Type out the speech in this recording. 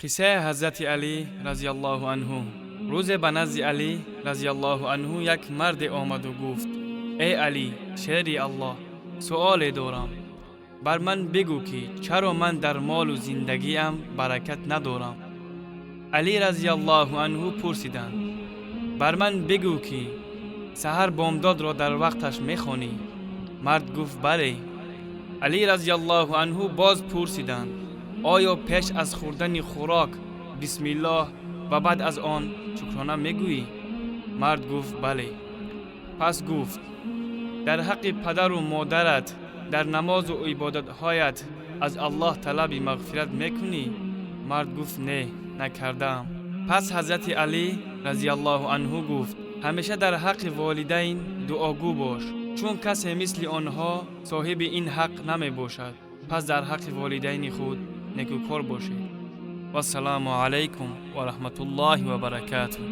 Қиссаи Ҳазрати Алӣ разияллоҳу анҳу. Рӯзе ба назди Алӣ разияллоҳу анҳу як марде омаду гуфт: «Эй Алӣ, шери Аллоҳ, суоле дорам. Бар ман бигӯ, ки чаро ман дар молу зиндагиам баракат надорам?» Алӣ разияллоҳу анҳу пурсиданд: «Бар ман бигӯ, ки саҳар бомдодро дар вақташ мехонӣ?» Мард гуфт: «Бале». Алӣ разияллоҳу анҳу боз пурсиданд: «Оё пеш аз хӯрдани хӯрок бисмиллоҳ ва баъд аз он шукрона мегӯӣ?» Мард гуфт: «Бале». Пас гуфт: «Дар ҳаққи падару модарат дар намозу ибодатҳоят аз Аллоҳ талаби мағфират мекунӣ?» Мард гуфт: «Не, накардаам». Пас Ҳазрати Алӣ разияллоҳу анҳу гуфт: «Ҳамеша дар ҳаққи волидайн дуогӯ бош, чун касе мисли онҳо соҳиби ин ҳақ намебошад. Пас дар ҳаққи волидайни худ некӯкор бошед». Вассалому алайкум ва раҳматуллоҳи ва баракатуҳ.